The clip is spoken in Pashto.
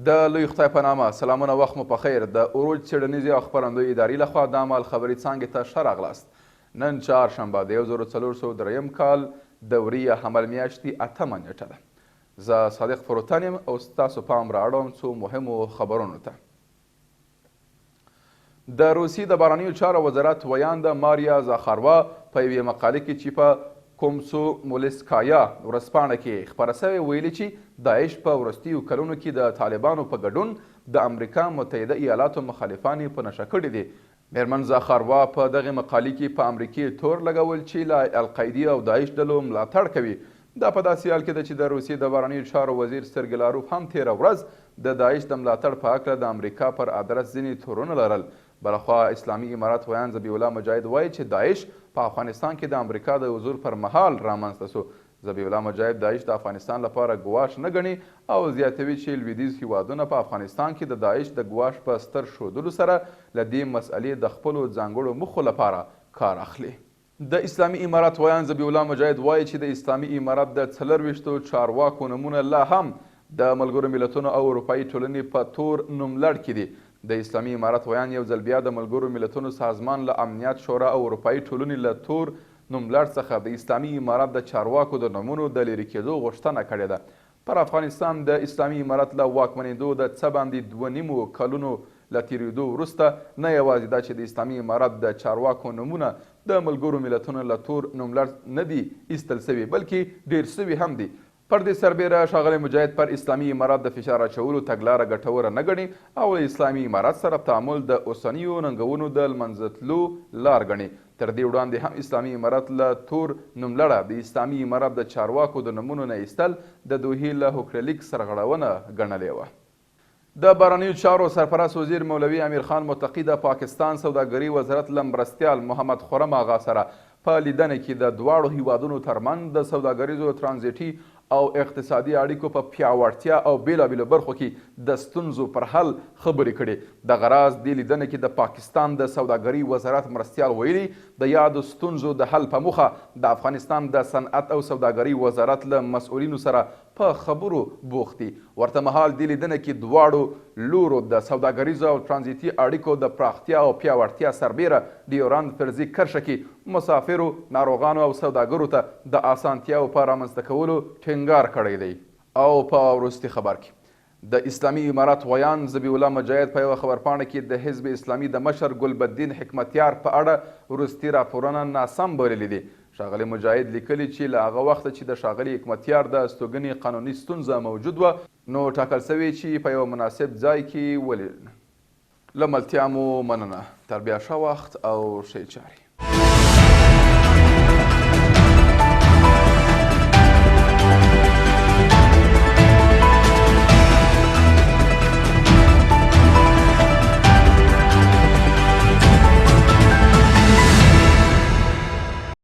د لوی خدای په نامه سلامونه، وخت مو په خیر. د عروج څېړنیزې او خپرندوی ادارې لخوا دا مهال خبري څانګې ته ښه راغلاست. نن چهارشنبه د 1403 کال د وري یا حمل میاشتې اتمه نېټه ده. زه صادق فروتن یم او ستاسو پام را اړوم څو مهمو خبرونو ته. د روسیې د بهرنیو چارو وزارت ویانده ماریا زاخاروا په یوې مقالې کې چې په کومسومولسکایا ورځپاڼه کې خپره شوې ویلي چې داعش په وروستیو کلونو کې د طالبانو په ګډون د امریکا متحده ایالاتو مخالفان یې په نښه کړي دي. مېرمن زاخاروا په دغې مقالې کې په امریکې تور لګول چې له القاعدې او داعش ډلو ملاتړ کوي. دا په داسې حال کې ده چې د روسیې د بهرنیو چارو وزیر سرګي لاروف هم تېره ورځ د داعش د ملاتړ په هکله د امریکا پر ادرس ځینې تورونه لرل. بلخوا اسلامي امارت ویاند ذبیح الله مجاهد وايي چې داعش په افغانستان کې د امریکا د حضور پر مهال رامنځته شو. ذبیح الله مجاهد داعش د افغانستان لپاره ګواښ نه ګڼي او زیاتوي چې لویدیځ هیوادونه په افغانستان کې د داعش د ګواښ په ستر ښودلو سره له دې مسئلې د خپلو ځانګړو موخو لپاره کار اخلي. د اسلامي امارت ویاند ذبیح الله مجاهد وايي چې د اسلامي امارت د څلورویشتو چارواکو نومونه لا هم د ملګرو ملتونو او اروپايي ټولنې په تور نوملړ کې دي. د اسلامي امارت ویاند یو ځل بیا د ملګرو ملتونو سازمان له امنیت شورا او اروپايي ټولنې له تور نوملړ څخه د اسلامي امارت د چارواکو د نومونو د لیرې کېدو غوښتنه کړې ده. پر افغانستان د اسلامي امارت له واکمنېدو د څه باندې دوه نیمو کلونو له تېرېدو وروسته نه یوازې دا چې د اسلامي امارت د چارواکو نومونه د ملګرو ملتونو له تور نوملړ نه دي ایستل شوي، بلکې ډېر شوي هم دي. پر دې سربېره ښاغلی مجاهد پر اسلامي امارت د فشار اچولو تګلاره ګټوره نه ګڼي او له اسلامي امارت سره تعامل د اوسنیو ننګونو د لمنځه تلو لار ګڼي. تر دې وړاندې هم اسلامي امارت له تور نوملړه د اسلامي امارت د چارواکو د نومونو نه ایستل د دوحې له هوکړه لیک سرغړونه ګڼلې وه. د بهرنیو چارو سرپرست وزیر مولوي امیرخان متقي د پاکستان سوداګري وزارت له مرستیال محمد خرم آغا سره په لیدنه کې د دواړو هیوادونو ترمنځ د سوداګریزو، ترانزیټي او اقتصادي اړیکو په پیاوړتیا او بېلابېلو برخو کې د ستونزو پر حل خبرې کړې. دغه راز دې لیدنه کې د پاکستان د سوداګرۍ وزارت مرستیال ویلي، د یادو ستونزو د حل په موخه د افغانستان د صنعت او سوداګرۍ وزارت له مسؤلینو سره په خبرو بوخت دي. ورته مهال دې لیدنه کې دواړو لورو د سوداګریزو او ترانزیتي اړیکو د پراختیا او پیاوړتیا سربېره ډیورند فرضي کرښه کې مسافرو، ناروغانو او سوداګرو ته د اسانتیاوو په رامنځته کولو ټینګار کړی دی. او په وروستي خبر کې د اسلامي امارت ویاند ذبیح الله مجاهد په یوه خبرپاڼه کې د حزب اسلامي د مشر ګلبدین حکمتیار په اړه وروستي راپورونه ناسم بللي دي. ښاغلي مجاهد لیکلي چې له هغه وخته چې د ښاغلي حکمتیار د استوګنې قانوني ستونزه موجود وه، نو ټاکل شوې چې په یوه مناسب ځای کې ولي. له ملتیا مو مننه. تر بیا ښه وخت او ښې چارې.